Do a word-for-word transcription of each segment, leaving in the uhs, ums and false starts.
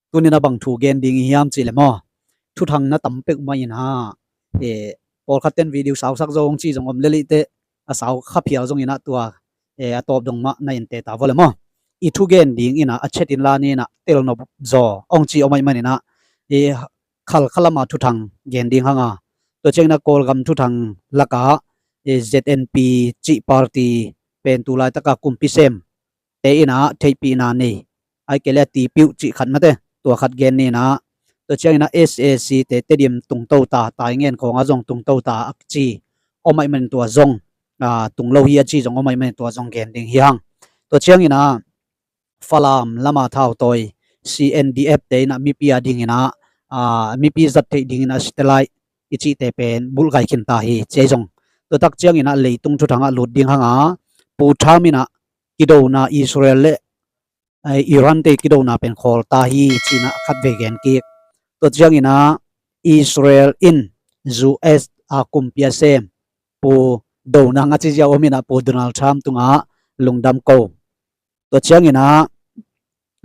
Tuni-in ah bang thu gen ding i hiam cih leh maw, thuthang na tam peuhmah in ah, eh, pawlkhat ten video sausak zo hong ci zong om lel hi teh, a sau kha phial zongin ah tua, eh, a tawp dong mah na en teh ta vua leh maw. I thugen dingin ah a chet in la ni-in ah tel nop zaw hong ci om ahih manin ah, eh, khalkhalam a thuthang gen ding hang a. Tua ciangin ah Kawlgam thuthang lakah, eh, Z N P cih party pen tu laitak a kumpi sem te in ah theihpihna nei, ahih kei leh a tipih uh cih khat mah teh, tua khat gen ni-in ah. Tua ciangin ah S A C te Tedim tungto ta, Taingen khawng ah zong tungto ta a ci om ahih manin tua zong, ah, tung lo hi a ci zong om ahih manin tua zong gen ding hi hang. Tua ciangin ah Falam lam a thautawi C N D F te in ah mipi a dingin ah, ah, mipi zat theih dingin ah satellite i cihte pen bulhgai khin ta hi ci ahi zong. Tua tak ciangin ah leitung thuthang ah lut ding hang a, Pu Trump in ah kidona Israel leh, eh, Iran te kidona pen khawl ta hi ci-in ah khatvei gen kik. Tua ciangin ah Israel in U S a kumpi a sem Pu Donald a ci ziau om in ah Pu Donald Trump tungah lungdam ko. Tua ciangin ah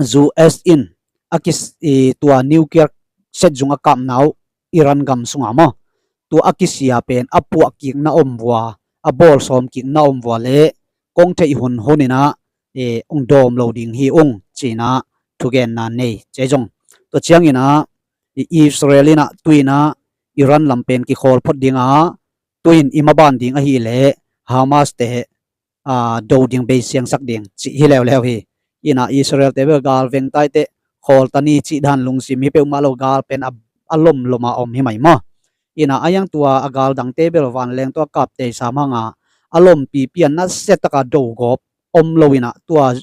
U S in a kis-, i, tua nuclear set zung a kapna uh Iran gam sungah maw, tua a kisia pen a puah kikna om vua, a bawl sawm kikna om vua leh kong theih hunhun in ah, eh, hong dawm lo ding hi ung ci-in ah thugenna nei ci ahi zong. Tua ciangin ah, i, Israel in ah tu-in ah Iran lam pen kikhawl phot ding a, tu-in i maban ding ahih leh Hamas te, ah, do ding, bei siangsak ding cih hi leuleu hi. In ah Israel te bel gal veng tai teh, khawl ta ni cih dan lungsim hi peuhmah lo, gal pen a, a lomlom a om hi mai maw. In ah a yang tua a gal dangte bel vanleng tawh a kap tei sam hang a, a lompipi a nasia tak a do gawp om lo in ah tua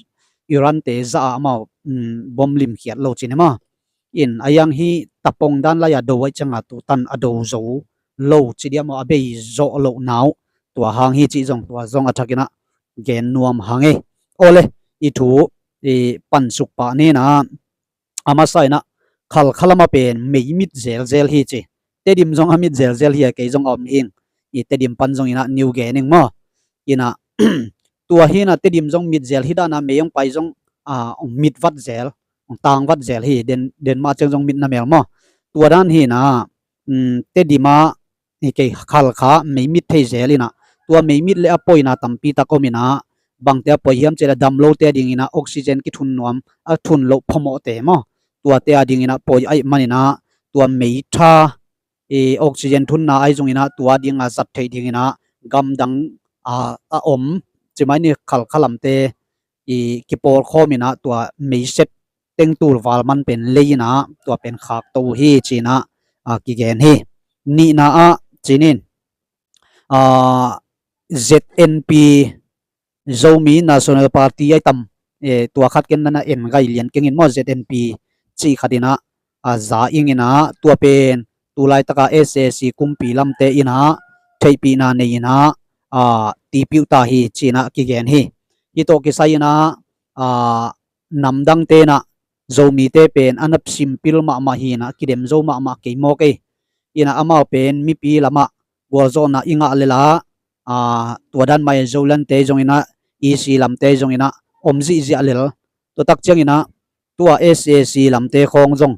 Iran te zah ah amau, um, bom limkhiat lo ci ni maw. In a yang hi tapong dan lai a do ahih ciang a tu tan a do zo lo ci diam maw, a bei zawh lohna uh tua hang hi cih zong tua zong a thak in ah gen nuam hang e. Aw le, i thu i pansuk pah ni-in ah, a masa in ah Khalkhalam a pen mei mit zelzel hi ci. Tedim zong a mit zelzel hi a, kei zong a om hing. I Tedim pan zongin ah niu gen ing maw. In ah tua hi-in ah Tedim zong mit zel hi dan a, mei hong pai zong, ah, hong mit vat zel, hong tang vat zel hi, den, den mah ciang zong mit na mel maw. Tua dan hi-in ah, um, Tedim ah hi kei, Khalkha mei mit thei zel in ah, tua mei mit leh a poina tampi tak om in ah, bangte a poi hiam cih leh dam lote a dingin ah oxygen kithun nuam, a thun loh phamawhte maw, tuate a dingin ah poi ahih manin ah, tua mei tha, i, oxygen thunna ahi zongin ah tua ding a zat theih dingin ah gamdang, a, a om, ci mai ni, Khalkhalam te i kipawlkhawm in ah tua mei set teng tul val man pen lei in ah tua pen khakto uh hi ci-in ah, a, kigen hi. Nihna ah ci-in, a, Z N P, Zomi National Party ahi tam, eh, tua khat ken na na en ngai lian keng in maw, Z N P cih khat in ah, a, za ing in ah tua pen tu laitak a S A C kumpi lamte in ah theihpihna nei in ah, a, tipih uh ta hi ci-in ah kigen hi. Hih tawh kisai in ah, a, namdangte in ah Zomite pen a na simpil mahmah hi in ah, kidem zo mahmah kei maw kei. In ah amau pen mipi lamah gualzawhna i ngah lel a, a, tua dan mah Zolandte zongin ah E C lamte zongin ah om zihziah lel. Tua tak ciangin ah tua S A C lamte khawng zong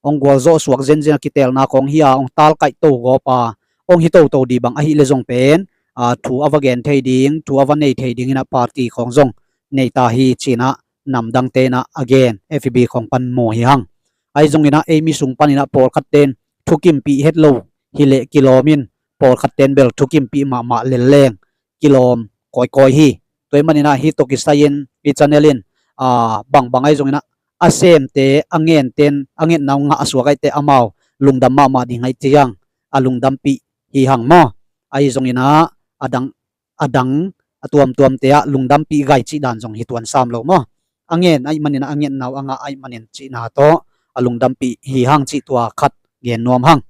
hong gualzawh suak zenzen a, kitelna khawng hi a, hong talkaih to gawp a, hong hi toto dih bang ahih leh zong pen, a, thu a va gen thei ding, thu a va nei thei dingin ah party khawng zong nei ta hi ci-in ah namdangte in ah a gen, F B khawng pan mu hi hang. Ahi zongin ah ei mi sung panin ah pawlkhatte in thukimpih het lo hi leh kilawm in, pawlkhatte in bel thukimpih mahmah lel leng kilawm kawikawi hi. Tua ahih manin ah hih tawh kisai in hih channel in, a, bangbang ahi zongin ah a semte, a ngente in a ngetna uh ngah a suak ahih teh amau lungdam mahmah ding ahih ciang a lungdampih hi hang maw. Ahi zongin ah a dang, a dang a tuamtuamte ah lungdampih gai cih dan zong hi tuan sam lo maw. A ngen ahih manin ah, a ngetna uh a ngah ahih manin cihna tawh a lungdampih hi hang cih tua khat gen nuam hang.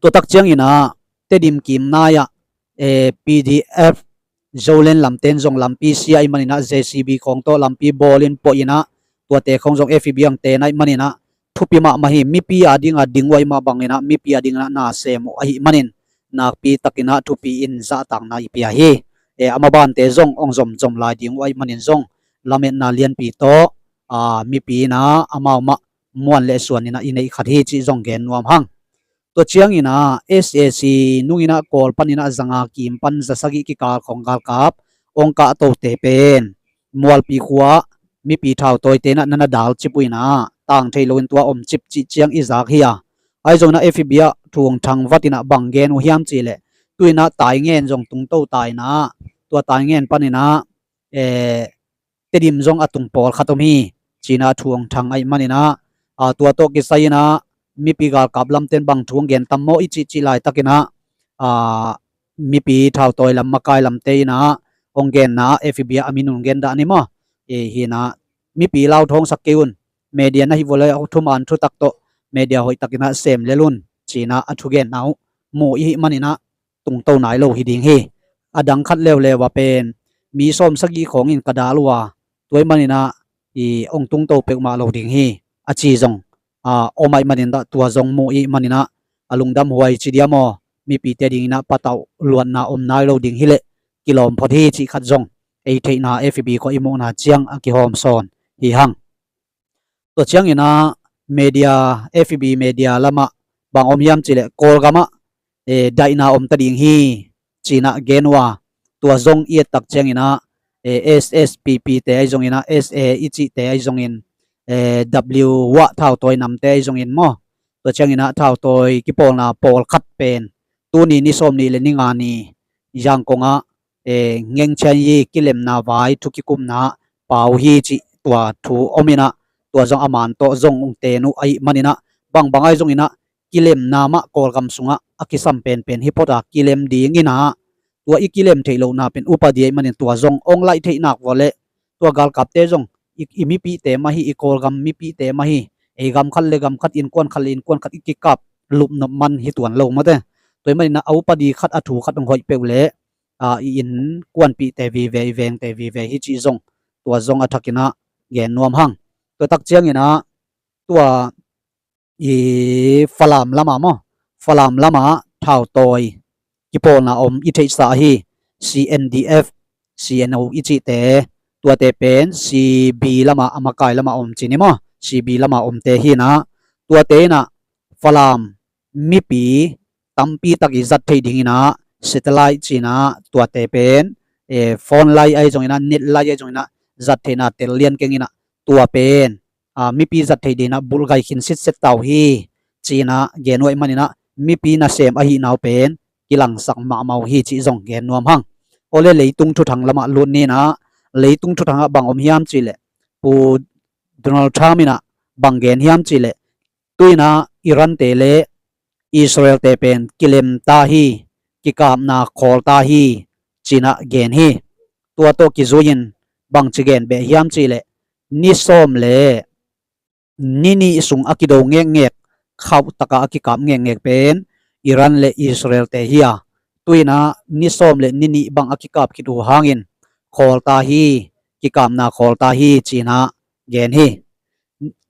Tua tak ciangin ah Tedim kimnai ah, eh, P D F Zoland lamte in zong lampi sia ahih manin ah J C B khawng tawh lampi bawlin pawh in ah, tuate khawng zong F B ang te na ahih manin ah thupi mahmah hi. Mipi a ding a ding uh ahih mah bangin ah, mipi a dingin ah na sem uh ahih manin nakpi takin ah thupi in zahtakna i pia hi. Eh, a mabante zong hong zomzom lai ding uh ahih manin zong lametna lianpi tawh, a, mipi in ah amau mah muan le suan inah i neih khat hi cih zong gen nuam hang. Tua ciang inah S A C nung inah Kawl pan inah zanga kim pan za sagih kikal khong galkap ong kahtote pen Mualpi khua mipi thautawite inah nana dal cip uh inah tang thei loin tua om cip cih ciang i zak hi a. Ahi zong inah F B I ah thu ong thang vat inah bang gen uh hiam cih leh tu inah Taingen zong tungto ta inah tua Taingen pan inah eh, Tedim zong a tung pawlkhat om hi. Ci inah thu ong thang ahih man inah, ah, tua tawh kisai inah mipi galkap lamten bang thu ong gen tam maw i cihcih laitak inah, ah, mipi thautawi lam makai lamte inah ong genna F B I ah a min un gen dah ni maw? Eh, hi inah mipi lau thawngsak kei un. Media na hih vua le thuman thutak tawh media hoihtak inah sem lel un. Ci inah a thugenna uh mu i hih man inah tungto nai lo hi ding hi. A dang khat leuleu ah pen mi sawm sagih khawngin ka dal uh a, tua ahih man inah i ong tungto peuhmah lo ding hi, a ci zong, a, om ahih man inah tua zong mu i hih man inah a lungdam huai ci diam aw, mipite ding inah patauh luatna om nai lo ding hi leh kilawm phot hi cih khat zong ei theihna F B I khawng i muhna ciang a kihawm sawn hi hang. Tua ciang inah media, F B I media lamah bang om hiam cih leh Kawlgam ah, eh, daihna om ta ding hi ci inah gen uh a, tua zong i et tak ciang inah, eh, S S P P te ahi zong inah S A i cihte ahi zongin, eh, W ah thautawi namte ahi zongin maw? Tua ciang inah thautawi kipawlna pawlkhat pen tuni ni sawm nih le ni nga ni Yangon ah, eh, Ngeng Chian Yi kilemna vai thu kikupna pau hi cih tua thu om inah tua zong a man tawh zong ong ten uh ahih man inah bangbang ahi zong inah kilemna mah Kawlgam sungah a kisam penpen hi phot a, kilem ding inah tua i kilem theih lohna pen upadi ahih man inah tua zong ong laih theih nak vua leh tua galkapte zong i, i mipite mah hi, i Kawlgam mipite mah hi. Ei gam khat le gam khat, innkuan khat le innkuan khat i kikap lupnop man hi tuan lo mawte. Tua ahih man inah a upadi khat a thu khat ong hoih peuh leh, a, i innkuanpihte vive, i vengte vive hi cih zong tua zong a thak inah gen nuam hang. Tua tak ciang inah tua i Falam lamah maw, Falam lamah thautawi kipawlna om i theihsa ahi, C N D F, C N O i cihte, tuate pen C B lamah, a makai lamah om ci ni maw, C B lamah omte hi inah, tuate inah Falam mipi tampi tak i zat theih ding inah satellite ci inah tuate pen, eh, phone line ahi zong inah, net line ahi zong inah zat theihna tel lian keng inah tua pen, ah, mipi zat theih ding inah bulh gai khin sitset ta uh hi ci inah gen uh ahih man inah mipi nasem ahihna uh pen kilangsak mahmah uh hi cih zong gen nuam hang. Awle, leitung thuthang lamah lut ni inah, leitung thuthang ah bang om hiam cih leh Pu Donald Trump inah bang gen hiam cih leh tu inah Iran te le Israel te pen kilem ta hi, kikapna khawl ta hi ci inah gen hi. Tua tawh kizui in bangci gen beh hiam cih leh ni sawm le ni nih sung a kido ngekngek, khauh takah a kikap ngekngek pen Iran le Israel te hi a, tu inah ni sawm le ni nih bang a kikap khit uh hangin khawl ta hi, kikapna khawl ta hi ci inah gen hi.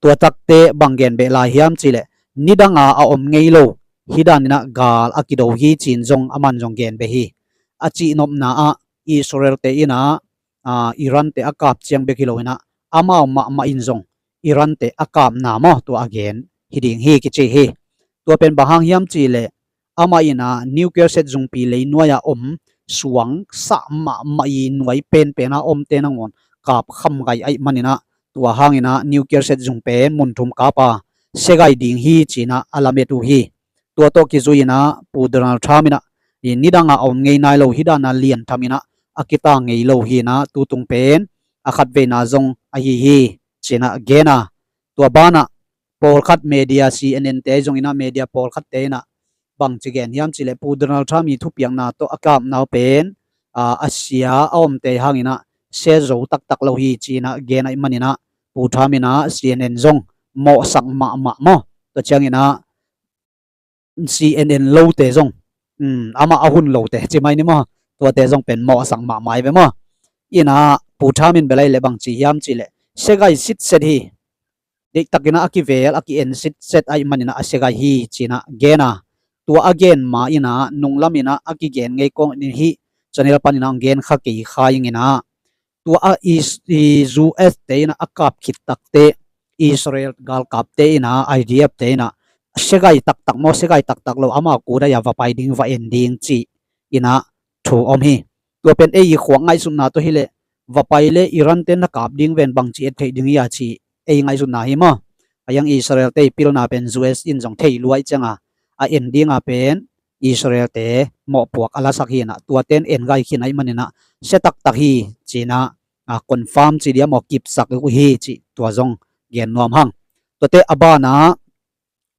Tua takte bang gen beh lai hiam cih leh nidanga a om ngei lo, hih dan inah gal a kido hi ci in zong aman zong gen beh hi. A cihnopna ah Israel te inah, ah, Iran te a kap ciang bek hi lo inah amau mahmah in zong Iran te a kapna maw tua a gen hi ding hi kici hi. Tua pen bang hang hiam cih leh amah inah nuclear set zungpi leinuai a om suang sah mahmah i nuai penpen a omte nangawn kap kham gai ahih man inah tua hang inah nuclear set zung pen mun thum kap a sia gai ding hi ci inah a lamet uh hi. Tua tawh kizui inah Pu Donald Trump inah i nidang a om ngei nai lo, hih dan a lian tham inah a kita ngei lo hi inah tutung pen a khatveina zong ahi hi ci inah gen a, tua banah pawlkhat media, C N N te ahi zong inah media pawlkhatte inah bangci gen hiam cih leh Pu Donald Trump i thupiakna tawh a kapna uh pen, ah, a sia a omte hang inah sia zo taktak lo hi ci inah gen ahih man inah Pu Trump inah C N N zong mawhsak mahmah maw. Tua ciang inah C N N lote zong, um, amah a hun lote ci mai ni maw, tuate zong pen mawhsak mahmah hi ve maw. Inah Pu Trump in bel ahih leh bangci hiam cih leh sia gai sitset hi. Deihtak inah a kivel a ki-en sitset ahih man inah a sia gai hi ci inah gen a, tua a gen ma inah nunglam inah a kigen ngei kawng in hih channel pan inah hong gen kha kei kha ing inah, tua a i, i U S te inah a kap khit takte Israel galkapte in ah, I D F te in ah, sia gai taktak maw, sia gai taktak lo, amau kudai-a va pai ding, va en ding cih in ah thu om hi. Tua pen ei i khuak ngaihsutna tawh hileh, va pai leh Iran te na kap ding ven, bangci et theih ding hia cih ei ngaihsutna hi maw. A hiang Israel te i pilna pen U S in zong thei lua i cianga, a en dinga pen Israel te mawhpuak a lasak hi in ah, tuate in en gai khin ahih manin ah, sia taktak hi ci-in ah, a confirm ci dia maw, kipsak uh hi cih tua zong gen nuam hang. Tuate a banah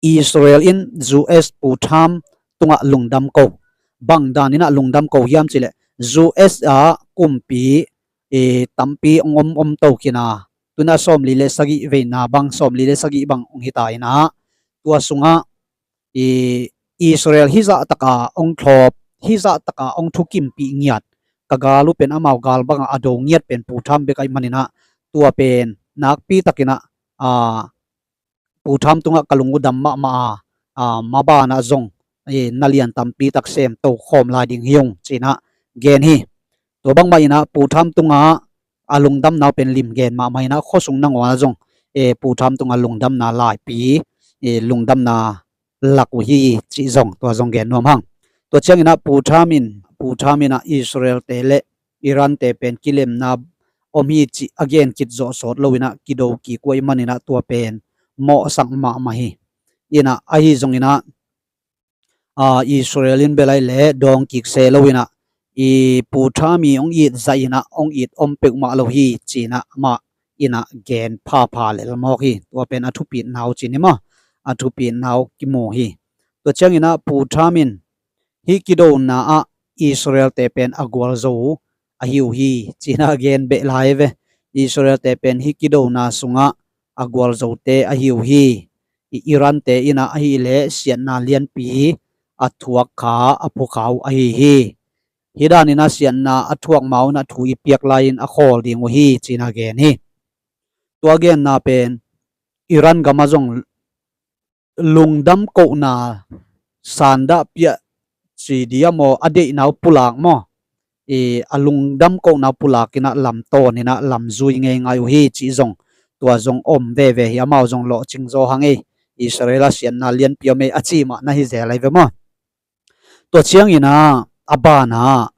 Israel in U S Pu Trump tungah lungdam ko. Bang dan in ah lungdam ko hiam cih leh, U S ah kumpi, eh, tampi hong om, om to khin a, tu-in ah sawmli le sagih veina bang, sawmli le sagih bang hong hi ta in ah, tua sungah i Israel hih zah taka hong thlawp, hih zah taka hong thukimpih ngiat, ka gal uh pen amau gal bangah a do ngiat pen Pu Trump bek ahih manin ah, tua pen nakpi takin ah, a, Pu Trump tungah ka lung uh dam mahmah a, a, mabanah zong, eh, na lian tampi tak sem to khawm lai ding hi ung ci-in ah gen hi. Tua bangmah in ah Pu Trump tungah a lungdamna uh pen lim gen mahmah in ah, khuasung nangawn ah zong, eh, Pu Trump tungah lungdamna laipi, eh, lungdamna lak uh hi cih zong, tua zong gen nuam hang. Tua ciangin ah Pu Trump in, Pu Trump in ah Israel te le Iran te pen kilemna om hi cih a gen kit zawh sawt lo in ah, kido kik uh ahih manin ah, tua pen mawhsak mahmah hi. In ah, ahi zongin ah, a, Israel in bel ahih leh dawng kik se lo in ah, i Pu Trump i hong it zah in ah, hong it om peuhmah lo hi ci-in ah, amah in ah gen phapha lel mawk hi. Tua pen a thupitna uh ci ni maw, a thupitna uh kimu hi. Tua ciangin ah Pu Trump in, hih kidona ah Israel te pen a gualzo ahi uh hi ci-in ah gen beh lai ve. Israel te pen hih kidona sungah a gualzote ahi uh hi. I Iran te in ah ahih leh siatna lianpi a thuak kha, a phukha uh ahi hi. Hih danin ah siatna a thuak ma un ah thu i piak lai-in a khawl ding uh hi ci-in ah gen hi. Tua genna pen Iran gamah zong lungdam kohna sandah piah ci dia maw, a deihna uh pulak maw, i, a lungdam kohna uh pulak in ah lamtawn in ah lamzui ngeingai uh hi cih zong, tua zong om veve hi. Amau zong lawhcing zaw hang ei, Israel ah siatna lianpi om ei a ci mah na hi zel ahi ve maw. Tua ciangin ah a banah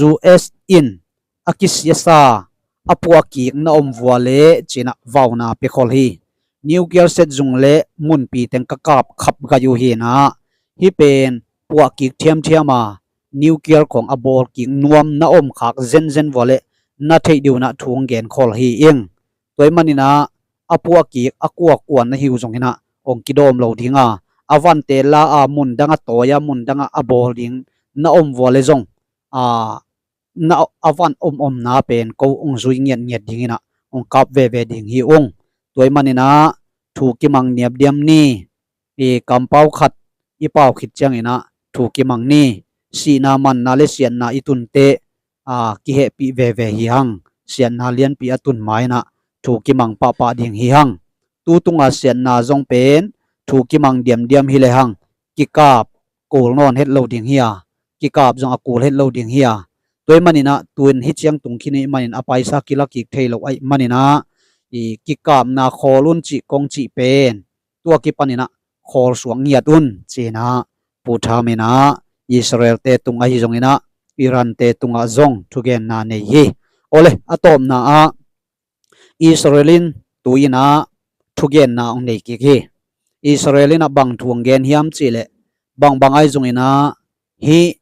U S in a kisiasa a puahkik na om vua leh ci-in ah vauna pia khol hi. Nuclear set zung le munpi teng ka kap khap gai uh hi in ah, hih pen puahkik thiamthiam a, nuclear khawng a bawlkik nuam na om khak zenzen vua leh na theih ding un ah thu hong gen khol hi ing. Tua ahih manin ah a puahkik a kuakua na hi uh zongin ah hong kidawm lo ding a, a vante la a, mun dang a tawi a, mun dang ah a bawl ding na om vua leh zong, a, na, a van om omna pen ko hong zui ngiatngiat dingin ah hong kap veve ding hi ung. Tua ahih manin ah thu kimang niamdiam ni. I kampau khat i pau khit ciangin ah thu kimang ni. Sihna, manna le siatna i tun teh, a, kihehpih veve hi hang. Siatna lianpi a tun ma-in ah thu kimang pahpah ding hi hang. Tu tunga siatna zong pen thu kimang diamdiam hi lehang, kikap kul nawn het lo ding hi a, kikap zong a kul het lo ding hi a. Tua ahih manin ah tu-in hih ciang tung khin ahih manin a paisa kila kik thei lo ahih manin ah, i kikapna khawl un cih kong cih pen, tua kipanin ah khawl suak ngiat un ci-in ah Pu Trump in ah Israel te tung ahi zongin ah Iran te tungah zong thugenna nei hi. Awle, a tawpna ah Israel in tu-in ah thugenna hong nei kik hi. Israel in ah bang thu hong gen hiam cih leh, bangbang ahi zongin ah hih,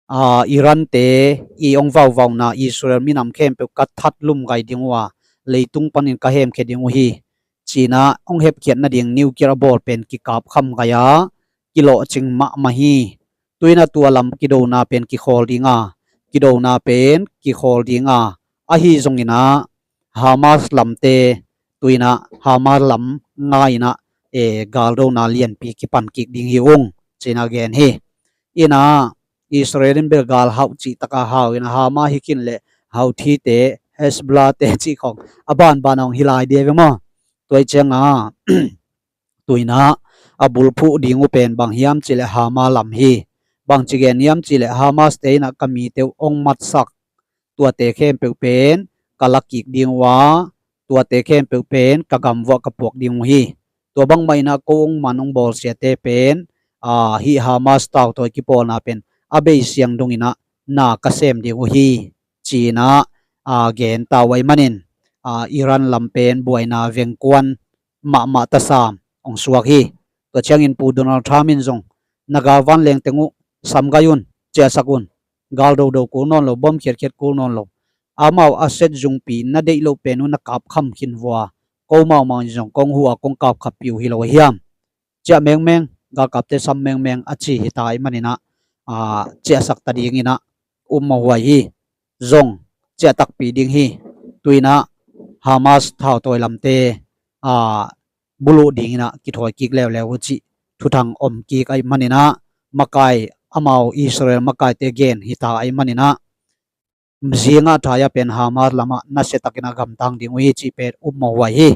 a, Iran te i hong vauvauna Israel minam khempeuh ka that lum gai ding uh a, leitung panin ka hemkhia ding uh hi, ci-in ah hong hepkhiat nading nuclear a bawl pen kikap kham gai a, kilawhcing mahmah hi. Tu-in ah tua lam kidona pen kikhawl ding a, kidona pen kikhawl ding a, ahi zongin ah Hamas lamte, tu-in ah Hamas lam ngai-in ah, e, galdona lianpi kipan kik ding hi ung ci-in ah gen hi. In ah Israel in bel gal hau cih takin hau in ah, Hamas hi khin leh Houthi te, Hezbollah te cih khawng a banban hong hi lai ding ve maw. Tua ahih ciangin ah tu-in ah a bulphuh ding uh pen bang hiam cih leh Hamas lam hi. Bangci gen hiam cih leh Hamas te in ah ka mite uh hong matsak, tuate khempeuh pen ka la kik ding uh a, tuate khempeuh pen ka gam vuah ka puak ding uh hi. Tua bangmah inah ko hong man hong bawlsiate pen, aa, hih Hamas thautawi kipawlna pen a bei siang dong inah na ka sem ding uh hi, ci-inah, aa, gen ta uh ahih manin, aa, Iran lam pen buaina vengkuan mahmah tasam hong suak hi. Tua ciangin Pu Donald Trump in zong na galvan lengteng uh samgai un, ciahsak un, gal dodo kul nawn lo, bom khiatkhiat kul nawn lo, amau a set zungpi na deih loh pen uh na kapkham khin vua, ko maumau in zong kong huh a kong kapkhappih uh hi lo ahi hiam? Ciah mengmeng, galkapte sam mengmeng a ci hi ta ahih maninah, aa, ciahsak ta dinginah um mawhhuai hi. Zong ciah takpi ding hi. Tuinah Hamas thautawi lamte, aa, buluh dinginah kithawi kik leuleu uh cih thuthang om kik ahih maninah, makai, amau Israel makaite gen hi ta ahih maninah, zingah thai-ah pen Hamas lamah nasiatakinah gamtang ding uh hi cih pen um mawhhuai hi.